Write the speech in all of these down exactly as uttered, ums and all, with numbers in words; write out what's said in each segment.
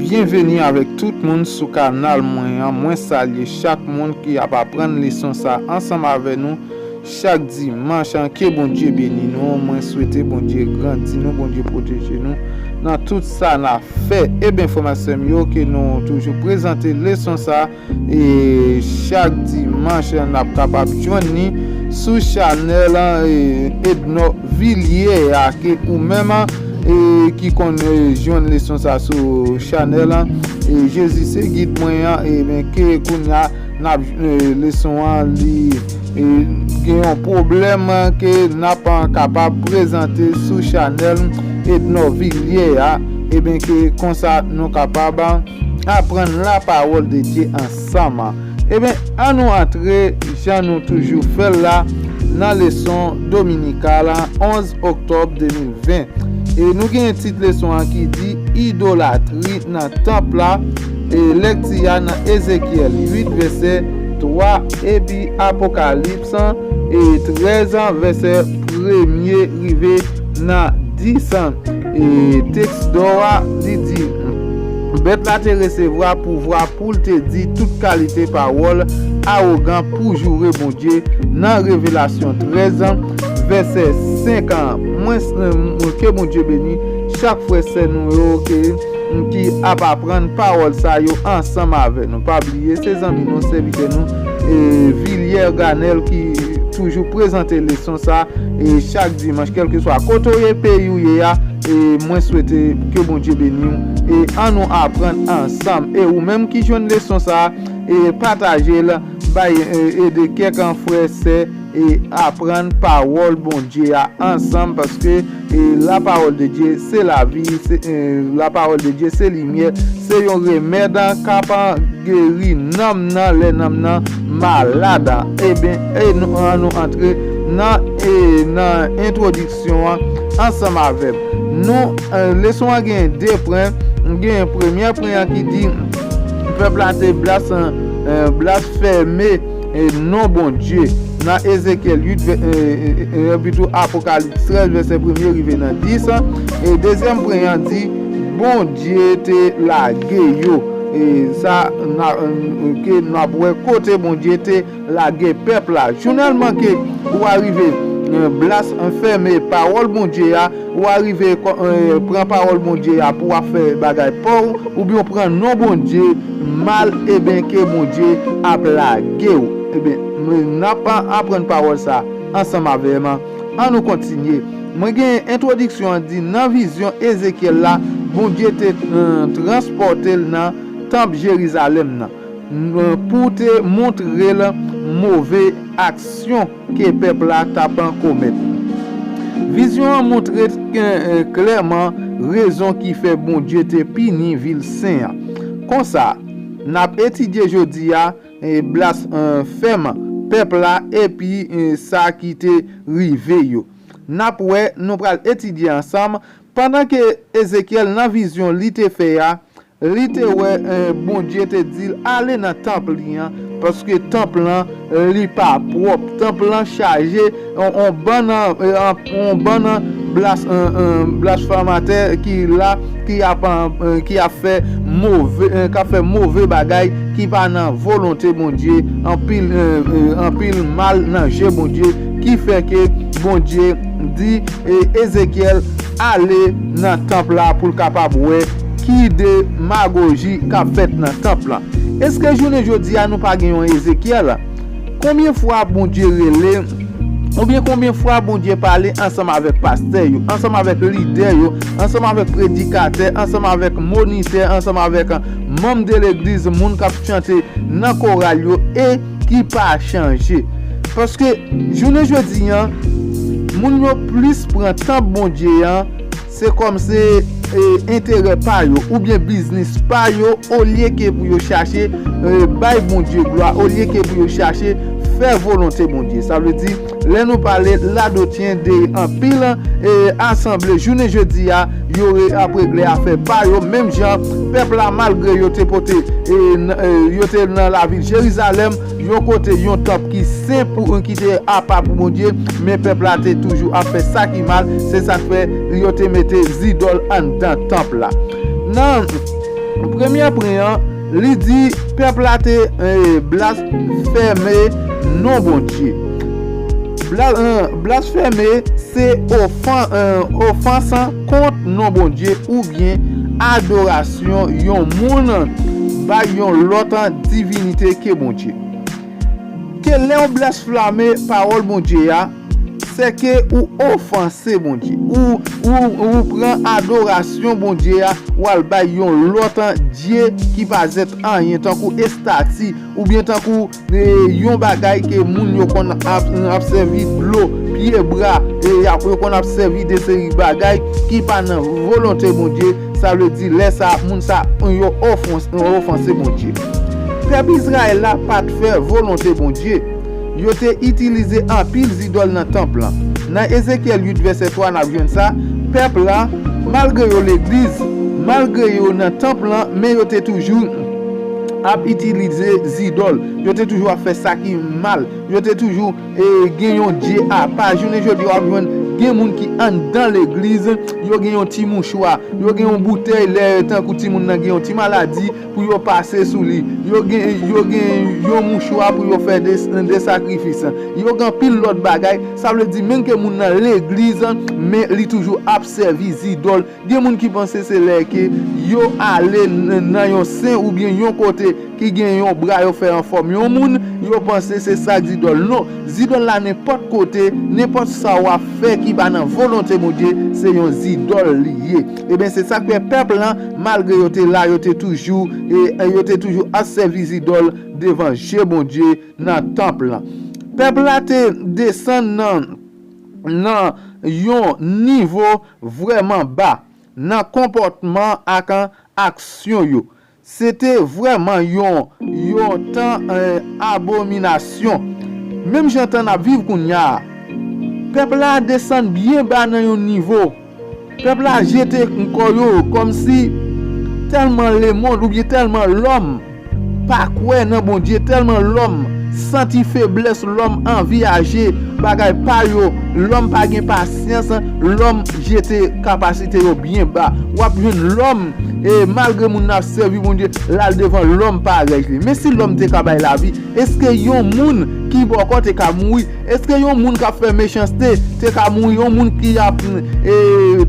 Byenveni avèk tout moun sou kanal mwen an. Mwen salye chak moun ki ap aprann leson sa ansanm avè nou chak dimanch an. Ke Bondye beni nou. Mwen swete Bondye grandi nou, Bondye pwoteje nou nan tout sa n ap fè. Ebyen, frè m ak sè m yo, ke nou toujou prezante leson sa e chak dimanch n ap kapab jwenn li sou chanèl e, Edno Vilye a, ke ou menm e, ki konn e, jwenn leson sa sou chanèl e, Jezi se gid mwen an, ebyen ke kounye a n ap e, leson an li e, gen yon pwoblèm ke n ap kapab prezante sou chanèl Edno Vilye a, ebyen ke konsa nou kapab aprann la pawòl de Dye ansanm. Ebyen, annou antre jan nou toujou fè l la nan leson dominikal onz oktòb de mil ven. E nou gen tit leson an ki di idolatri nan tanp la. E lèkti a nan Ezekyèl uit vèsè twa epi Apokalips e trèz vèsè premye rive nan dis. E tèks dò a li di, bèt la te resevwa pouvwa pou l te di tout kalite pawòl awogan pou joure Bondye nan Revelasyon trèz vèsè senk an. Mwen, mwen ke Bondye beni chak frè sè nou yo ke ki ap aprann pawòl sa yo ansanm avè nou. Pa bliye, se zanmi nou, sèvitè nou, e, Villiers Ganel ki toujou prezante leson sa e chak dimanch, kèlkeswa kote w ye, peyi w ye a, e mwen swete ke Bondye beni w e annou aprann ansanm. E ou menm ki jwenn leson sa, e pataje l, bay e, ede kèk an frè, sè, e aprann pawòl Bondye a ansanm, paske e la parole de Dieu se lavi, se, e la parole de Dieu se limyè, se yon remèd k ap geri nanm nan lè nanm nan malad. Ebyen, e nou, annou antre nan e nan entwodiksyon an ansanm avè m. Nou, e, leson an gen de pwen. Gen premyè pwen an ki di pèp la te blas, e, blasfeme e non Bondye nan Ezekyèl uit, vè- e, e, e, epi tou Apokalips trèz, vèsè premye rive nan dis. E dezyèm pwen an di Bondye te lage yo. E sa n a, e, ke n ap wè kote Bondye te lage pèp la. Jounèlman ke ou arive, e, blasfeme pawòl Bondye a, ou arive kò- e, pran pawòl Bondye a pou w ap fè bagay pa w, oubyen w pran non Bondye mal, ebyen ke Bondye ap lage w. Ebyen, n ap aprann pawòl sa ansanm avè m. Annou kontinye. Mwen gen entwodiksyon an di nan vizyon Ezekyèl la, Bondye te, e, transpòte l nan tanp Jerizalèm nan, e, pou te montre l move aksyon ke pèp la t ap komèt. Vizyon an montre, e, klèman rezon ki fè Bondye te pini vil sen an. Konsa, n ap etidye jodi a, e, blasfèm pèp la epi, e, sa ki te rive yo. N ap wè, nou pral etidye ansanm, pandan ke Ezekyèl nan vizyon li te fè a, li te wè, e, Bondye te di l ale nan tanp li an, paske tanp lan, e, li pa pwòp. Tanp lan chaje, on, on bann, e, on bann blas- e, e, blasfematè ki la, ki ap, e, ki ap fè move, e, k ap fè move bagay, ki pa nan volonte Bondye, anpil, e, e, anpil mal nan je Bondye, ki fè ke Bondye di, e, Ezekyèl ale nan tanp la pou l kapab wè ki demagoji k ap fèt nan tanp lan. Èske jounen jodi a nou pa gen yon Ezekyèl? Konbyen fwa Bondye rele, oubyen konbyen fwa Bondye pale ansanm avèk pastè yo, ansanm avèk lidè yo, ansanm avèk predikatè, ansanm avèk monitè, ansanm avèk manm de legliz, moun k ap chante nan koral yo e ki pa chanje? Paske jounen jodi a, moun yo plis pran tanp Bondye an, se kòm se, e, enterè pa yo oubyen biznis pa yo, olye ke pou yo chache, e, bay Bondye glwa, olye ke pou yo chache fè volonte Bondye. Sa vle di, lè nou pale, Ladotyen de anpil, e, asanble jounen jodi a, yo re- ap regle afè pa yo, menm jan pèp la, malgre yo te pote, e, n- e, yo te nan lavil Jerizalèm, yon kote, yon tanp ki sen pou, ki te apa pou Bondye, men pèp la te toujou ap fè sa ki mal, se sa k fè yo te mete zidòl anndan tanp la. Nan Premye pwen an, li di pèp la te eh, blasfeme non Bondye. Bla, eh, blasfeme se ofan, eh, ofans kont non Bondye oubyen adorasyon yon moun bay yon lòt divinite ke Bondye. Ke lè w blasfeme pawòl Bondye a, se ke ou ofanse Bondye. Ou, ou, ou pran adorasyon Bondye a, ou al bay yon lòt dye ki pa zèt anyen, tankou estati, oubyen tankou eh, yon bagay ke moun yo konn ap, ap sèvi dlo, pye bwa, eh, y ap, yo konn ap sèvi de seri bagay ki pa nan volonte Bondye, sa vle di lè sa a, moun sa yo ofans, ofanse Bondye. Pèp Izrayèl la pa t fè volonte Bondye. Yo te itilize anpil zidòl nan tanp lan. Nan Ezekyèl uit vèsè twa n ap jwenn sa, pèp la, malgre yo legliz, malgre yo nan tanp lan, men yo te toujou ap itilize zidòl. Yo te toujou ap fè sa ki mal. Yo te toujou eh, gen yon dye apa. Jounen jodi a w ap jwenn gen moun ki anndan legliz, yo gen yon ti mouchwa, yo gen yon boutèy lè tankou timoun nan gen yon ti maladi pou yo pase sou li. Yo gen, yo gen yon mouchwa pou yo fè de, de sakrifis. Yo gen anpil lòt bagay. Sa vle di menm ke moun nan legliz, men li toujou ap sèvi zidòl. Gen moun ki panse se lè ke yo ale n, nan yon sen oubyen yon kote ki gen yon bra yo fè an fòm yon moun, yo panse se sa k zidòl. Non, zidòl la nenpòt kote, nenpòt sa w ap fè ki pa nan volonte Bondye, se yon zidòl li ye. Ebyen, se sa k fè pèp lan, malgre yo te la, yo te toujou, e, e yo te toujou ap sèvi zidòl devan je Bondye nan tanp lan. Pèp la te desann nan, nan yon nivo vrèman ba nan konpòtman ak aksyon yo. Se te vrèman yon, yon tan, eh, abominasyon. Menm jan tan n ap viv kounye a, pèp la desann byen ba nan yon nivo. Pèp la jete kò yo kòmsi tèlman lemonn oubyen tèlman lòm pa kwè nan Bondye, tèlman lòm santi feblès, lòm anviyaje bagay pa yo, lòm pa gen pasyans, lòm jete kapasite yo byen ba. W ap jwenn lòm, e malgre moun nan ap sèvi Bondye, l al devan lòm parèy li. Men si lòm te ka bay lavi, èske yon moun ki bòkò te ka mouri? Èske yon moun k ap fè mechanste te ka mouri? Yon moun ki ap, e,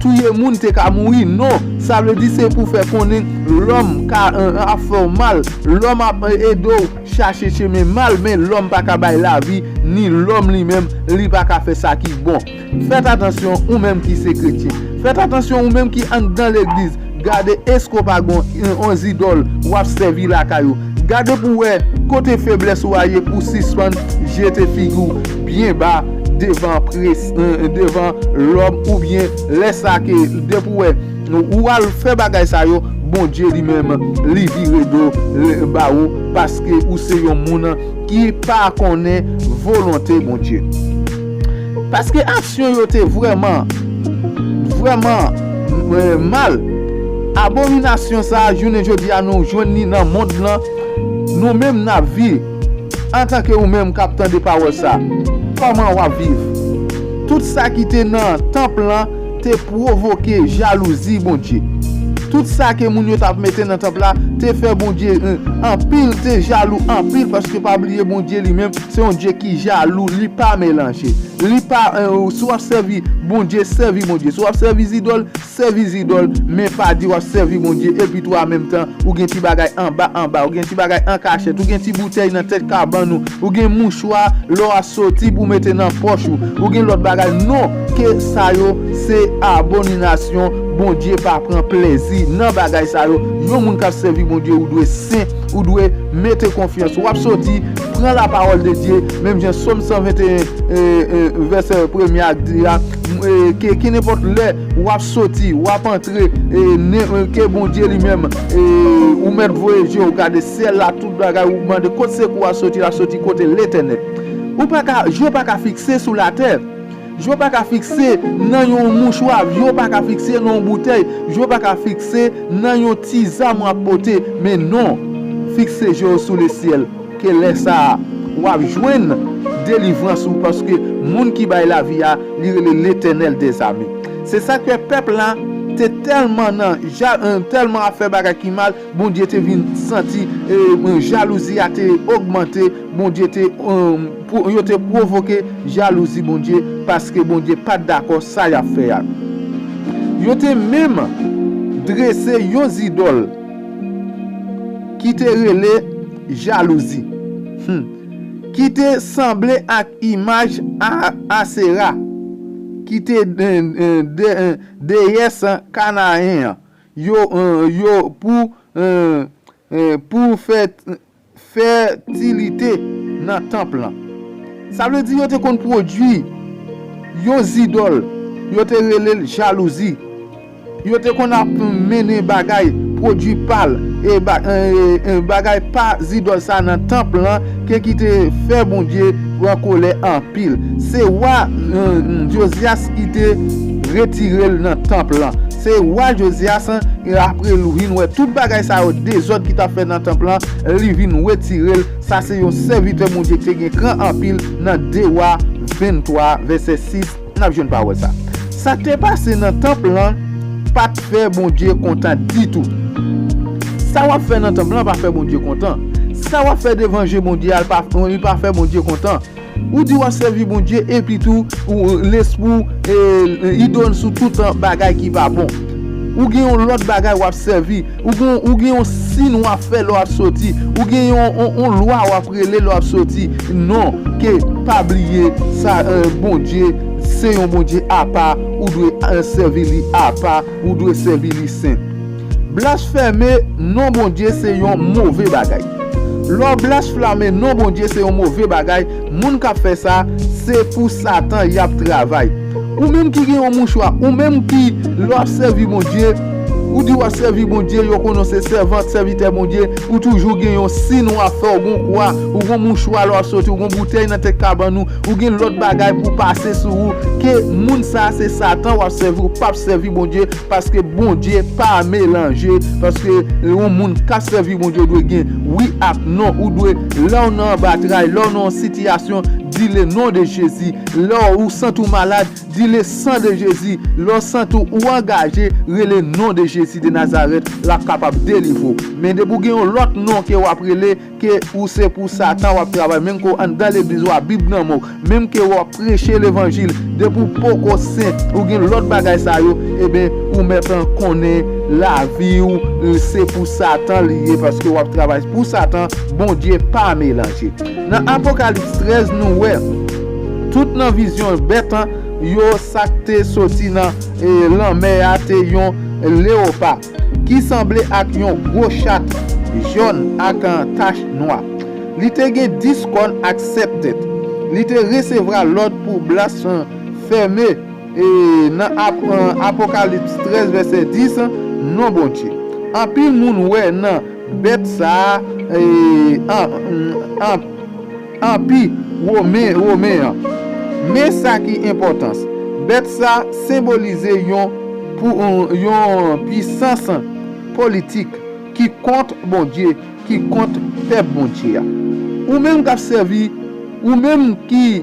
touye moun te ka mouri? Non. Sa vle di se pou fè konnen lòm ka, e, ap fè w mal. Lòm ap, e, ede w chache chemen mal, men lòm pa ka bay lavi, ni lòm li menm, li pa ka fè sa ki bon. Fèt atansyon, ou menm ki se kretyen. Fèt atansyon, ou menm ki anndan legliz. Gade èske w pa gon yon zidòl w ap sèvi lakay ou. Gade pou w wè kote feblès ou a ye pou w sispann jete figi w byen ba devan pres, eh, devan lòm oubyen lè sa ke depi w wè ou al fè bagay sa yo, Bondye li menm li vire do l ba ou paske ou se yon moun ki pa konnen volonte Bondye. Paske aksyon yo te vrèman, vrèman, eh, mal. Abominasyon sa a, jounen jodi a, nou jwenn li nan mond lan, nou menm n ap viv. Antanke ou menm k ap tande pawòl sa, kòman w ap viv? Tout sa ki te nan tanp lan te pwovoke jalouzi Bondye. Tout sa ke moun yo t ap mete nan tanp la te fè Bondye, eh, anpil, te jalou anpil, paske pa bliye Bondye li menm se yon Dye ki jalou, li pa melanje. Li pa, eh, si w ap sèvi Bondye, sèvi Bondye. Si w ap sèvi zidòl, sèvi zidòl, men pa di w ap sèvi Bondye epi tou an menm tan ou gen ti bagay anba anba, ou gen ti bagay an kachèt, ou gen ti boutèy nan tèt kabann ou, ou gen mouchwa lè w ap soti pou mete nan pòch ou, ou gen lòt bagay. Non, ke sa yo se abominasyon. Bondye pa pran plezi nan bagay sa yo. Yon moun k ap sèvi Bondye, ou dwe sen, ou dwe mete konfyans. W ap soti, pran lapawòl de Dye, menm jan Sòm san venteyen, eh, eh, vèsè premye a di a, eh, ke, ke nenpòt lè w ap soti, w ap antre, eh, nen, eh, ke Bondye li menm, eh, ou mèt voye je w gade syèl la, tout bagay, ou mande kot sekou a soti, l ap soti kote Letènèl. Ou pa ka, je w pa ka fikse sou latè. Je w pa ka fikse nan yon mouchwa, je w pa ka fikse nan yon boutèy, je w pa ka fikse nan yon ti zam w ap pote. Men non, fikse je w sou lesyèl. Ke lè sa a, w ap jwenn delivrans ou, paske moun ki bay lavi a, li rele Letènèl dèzame. Se sa k fè pèp la, te tèlman nan ja, eh, tèlman ap fè bagay ki mal, Bondye te vin santi, eh, jalouzi a te ogmante, Bondye te, eh, pwo-, yo te pwovoke jalouzi Bondye, paske Bondye pa t dakò sa y ap fè a. Yo te menm drese yon zidòl ki te rele jalouzi, hmm, ki te sanble ak imaj a Asera, ki te, eh, eh, de, eh, deyès Kanayen an. Yo, eh, yo pou, eh, eh, pou fè, fètilite nan tanp lan. Sa vle di yo te konn pwodui yon zidòl, yo te rele l jalouzi. Yo te konn ap mennen bagay, pwodui pa l, e ba-, e, e, bagay pa zidòl sa nan tanp lan, ke ki te fè Bondye pran kòlè anpil. Se wa, e, Jozyas ki te retire l nan tanp lan. Se wa Jozyas, e, apre l vin wè tout bagay sa yo, dezòd ki t ap fèt nan tanp lan, li vin retire l. Sa se yon sèvitè Bondye ki te gen kran anpil nan de Wa venntwa, vèsè sis, n ap jwenn pawòl sa. Sa k te pase nan tanp lan pa t fè Bondye kontan ditou. Sa w ap fè nan tanp lan pa fè Bondye kontan. Sa w ap fè devan je Bondye a, li pa, li pa fè Bondye kontan. Ou di w ap sèvi Bondye, epi tou, ou, lespri w, e, idòn sou tout bagay ki pa bon. Ou gen yon lòt bagay w ap sèvi. Ou gen, ou gen yon siy w ap fè lè w ap soti. Ou gen yon, yon, yon lwa w ap rele lè w ap soti. Non, ke pa bliye sa, e, Bondye se yon Bondye apa, ou dwe, e, sèvi li apa, ou dwe sèvi li sen. Blasfeme non Bondye se yon move bagay. Lè w blasfeme non Bondye se yon move bagay. Moun k ap fè sa, se pou Satan y ap travay. Ou menm ki gen yon mouchwa, ou menm ki, lè w ap sèvi Bondye, ou di w ap sèvi Bondye, yo konnen w se sèvant, sèvitè Bondye, ou toujou gen yon siy w ap fè, ou gon kwa, ou gon mouchwa lè w ap soti, ou gon boutèy nan tèt kabann ou, ou gen lòt bagay pou pase sou ou, ke moun sa se Satan w ap sèvi, ou p ap sèvi Bondye, paske Bondye pa melanje, paske yon moun k ap sèvi Bondye dwe gen wi ak non, ou dwe, lè w nan batray, lè w nan yon sitiyasyon, di le non de Jezi, lè w santi w malad, di le san de Jezi, lè w santi w angaje, rele non de Jezi de Nazarèt, l ap kapab delivre w. Men depi w gen yon lòt non ke w ap rele, ke ou se pou Satan w ap travay, menm ke w anndan legliz ou a Bib nan men w, menm ke w ap preche levanjil, depi w poko sen, ou gen lòt bagay sa yo, ebyen, ou mèt konnen lavi w, se pou Satan li ye, paske w ap travay pou Satan, Bondye pa melanje. Nan Apokalips trèz, nou wè, tout nan vizyon bèt yo, sa k te soti nan, e, lanmè a te yon leyopa, ki sanble ak yon gwo chat jòn ak, e, tach nwa. Li te gen dis kòn ak sèt tèt. Li te resevwa lòd pou blasfeme, e, nan Ap-, e, Apokalips trèz, vèsè dis, non Bondye. Anpil moun wè nan bèt sa a, e, an, an, anpi Women, Women an. Men sa ki enpòtans. Bèt sa senbolize yon, pou, yon pisans politik ki kont Bondye, ki kont pèp Bondye a. Ou menm k ap sèvi, ou menm ki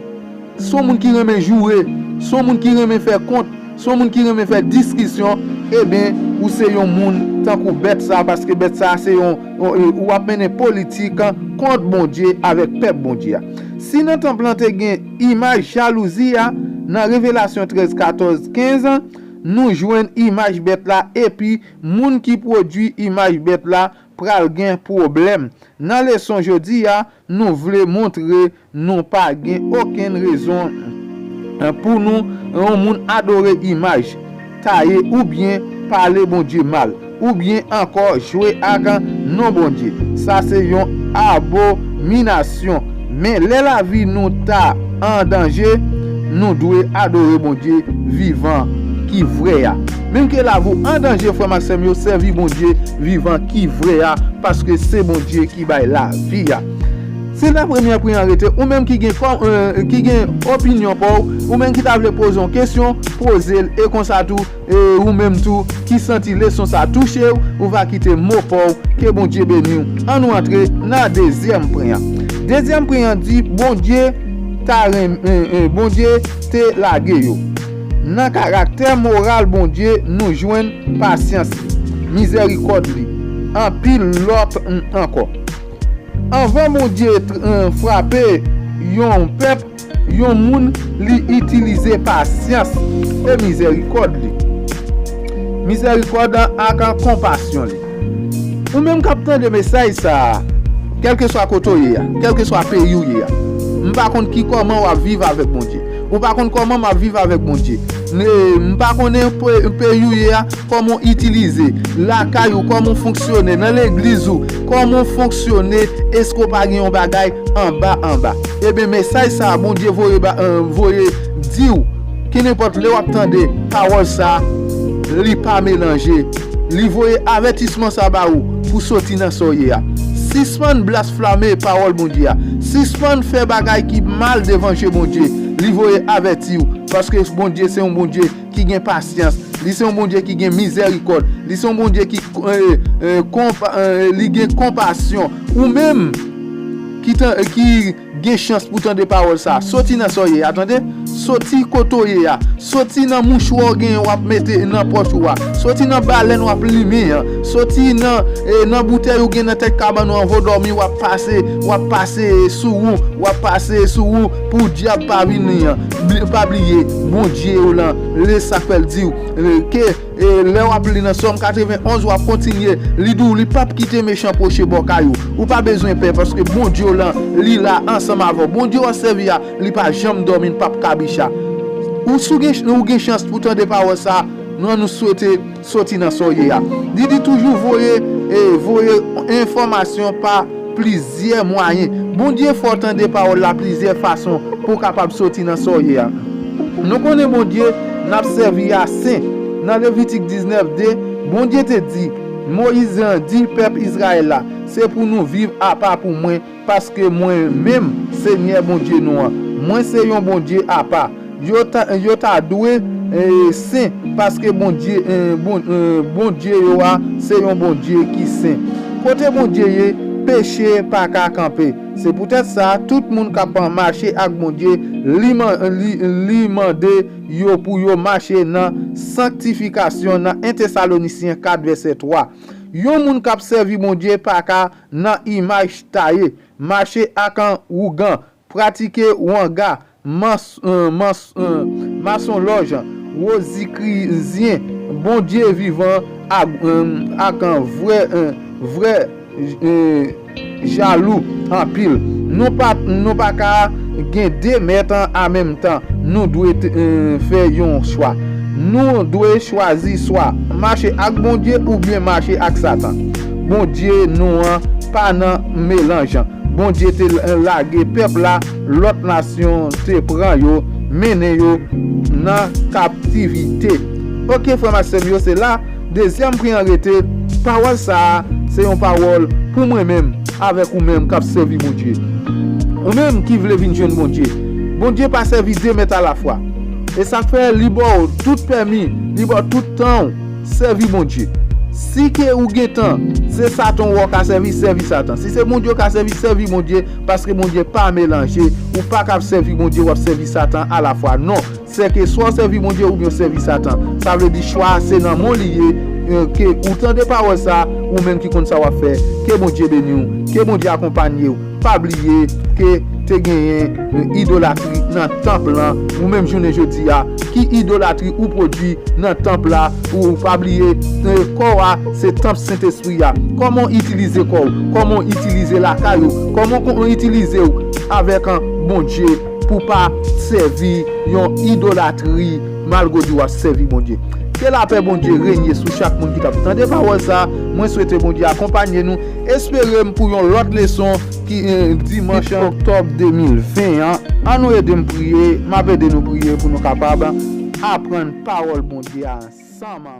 se yon moun ki renmen joure, se yon moun ki renmen fè kont, se yon moun ki renmen fè diskisyon, ebyen, ou se yon moun tankou bèt sa, paske bèt sa se yon, yon, ou ap mennen politik kont Bondye avèk pèp Bondye a. Si nan tanp lan te gen imaj jalouzi a, nan Revelasyon trèz, katòz, kenz, nou jwenn imaj bèt la, epi moun ki pwodui imaj bèt la pral gen pwoblèm. Nan leson jodi a, nou vle montre nou pa gen okenn rezon pou nou, yon moun adore imaj, taye oubyen pale Bondye mal, oubyen ankò jwe ak non Bondye. Sa se yon abominasyon. Men lè lavi nou ta an danje, nou dwe adore Bondye vivan ki vrè a. Menm ke lavi w an danje, frè m ak sè m yo, sèvi Bondye vivan ki vrè a, paske se Bondye ki bay lavi a. Si la premyè pri an rete, ou menm ki gen kò-, e, ki gen opinyon pa w, ou menm ki ta vle poze yon kesyon, poze l, e konsa tou, e ou menm tou ki santi leson sa touche w, ou va kite mo pa w, ke Bondye beni w. Ann nou antre nan dezyèm pri an. Dezyèm pri an di, Bondye ta renm-, e, e, Bondye te lage yo. Nan karaktè moral Bondye, nou jwenn pasyans li, mizèrikòd li, anpil lòt ankò. Anvan Bondye frape yon pèp, yon moun, li itilize pasyans e mizèrikòd li. Mizèrikòd ak konpasyon li. Ou menm k ap tande mesaj sa a, kèlkeswa kote w ye a, kèlkeswa peyi w ye a, m pa konn ki kòman w ap viv avèk Bondye. Ou pa konn kòman m ap viv avèk Bondye. M pa konnen peyi w ye a, kòman w itilize lakay ou, kòman w fonksyone nan legliz ou, kòman w fonksyone, èske w pa gen yon bagay anba anba? Ebyen, mesaj sa a Bondye voye ba, voye di w, kenenpòt lè w ap tande pawòl sa a, li pa melanje. Li voye avètisman sa a ba ou pou soti nan sa w ye a. Sispann blasfeme pawòl Bondye a. Sispann fè bagay ki mal devan je Bondye. Li voye avèti w, paske Bondye se yon Bondye ki gen pasyans. Li se yon Bondye ki gen mizèrikòd. Li se yon Bondye ki, e, e, konpa, e, li gen konpasyon. Ou menm ki, ki gen chans pou tande pawòl sa a, soti nan sa w ye a, tande. Soti kote w ye a. Soti nan mouchwa w genyen w ap mete nan pòch ou a. Soti nan balèn w ap limen an. Soti nan, e, nan boutèy ou gen nan tèt kabann ou anvan w dòmi w ap pase, w ap pase sou ou, w ap pase sou ou pou dyab pa vini an. Pa bliye, Bondye w lan, li sa k fè l di w, e, ke E lè w ap li nan Sòm katreven onz, w ap kontinye. Li di w li p ap kite mechan pwoche bò kay ou. Ou pa bezwen pè, paske Bondye w lan, li la ansanm avè w. Bondye w ap sèvi a, li pa janm dòmi, li p ap kabicha. Ou si w gen, ou gen chans pou tande pawòl sa a, nou, nou swete soti nan sa w ye a. Li di toujou voye, e voye enfòmasyon pa plizyè mwayen. Bondye fè w tande pawòl la plizyè fason pou w kapab soti nan sa w ye a. Nou konnen Bondye n ap sèvi a sen. Nan Levitik diznèf de, Bondye te di, Moyiz di pèp Izrayèl la, se pou nou viv apa pou mwen, paske mwen menm, Senyè Bondye nou an, mwen se yon Bondye apa. Yo ta, yo ta dwe, e, sen, paske Bondye, e, bon, e, Bondye yo a se yon Bondye ki sen. Kote Bondye ye, peche pa ka kanpe. Se poutèt sa, tout moun k ap mache ak Bondye, li, li, li mande yo pou yo mache nan sanktifikasyon nan en Tesalonisyen kat vèsè twa. Yon moun k ap sèvi Bondye pa ka nan imaj taye, mache ak an ougan, pratike wanga, mas, e, mas, e, masonlòj, wozikrizyen, Bondye vivan ak, e, ak vrè, e, vrè, e, jalou anpil. Nou pa, nou pa ka gen de mèt an menm tan. Nou dwe, e, fè yon chwa. Nou dwe chwazi swa mache ak Bondye oubyen mache ak Satan. Bondye nou an pa nan melanj. Bondye te lage pèp la, lòt nasyon te pran yo, mennen yo nan kaptivite. Oke, frè m ak sè m yo, se la dezyèm pri an rete. Pawòl sa a, se yon pawòl pou mwen menm, avèk ou menm k ap sèvi Bondye. Ou menm ki vle vin jwenn Bondye. Bondye pa sèvi de mèt alafwa. E sa k fè li ba w tout pèmi, li ba w tout tan w sèvi Bondye. Si ke ou gen tan, se Satan w ka sèvi, sèvi Satan. Si se Bondye w ka sèvi, sèvi Bondye, paske Bondye pa melanje. Ou pa ka ap sèvi Bondye, w ap sèvi Satan alafwa. Non, se ke swa w sèvi Bondye oubyen w sèvi Satan. Sa vle di chwa a se nan men w li ye, e, ke ou tande pawòl sa, ou menm ki konn sa w ap fè. Ke Bondye beni w, ke Bondye akonpanye w. Pa bliye ke te genyen, e, idolatri nan tanp lan. Ou menm jounen jodi a, ki idolatri ou pwodui nan tanp la? Ou pa bliye, e, kò w a se tanp Sentespri a. Kòman w itilize kò w? Kòman w itilize lakay ou? Kòman w itilize w avèk, e, Bondye pou pa sèvi yon idolatri malgre w di w ap sèvi Bondye? Ke lapè Bondye renye sou chak moun ki t ap tande pawòl sa. Mwen swete Bondye akonpanye nou. Espere m pou yon lòt leson ki, e, dimanch oktòb de mil ven an. Ann nou ede m priye, m ap ede nou priye pou nou kapab aprann pawòl Bondye a ansanm.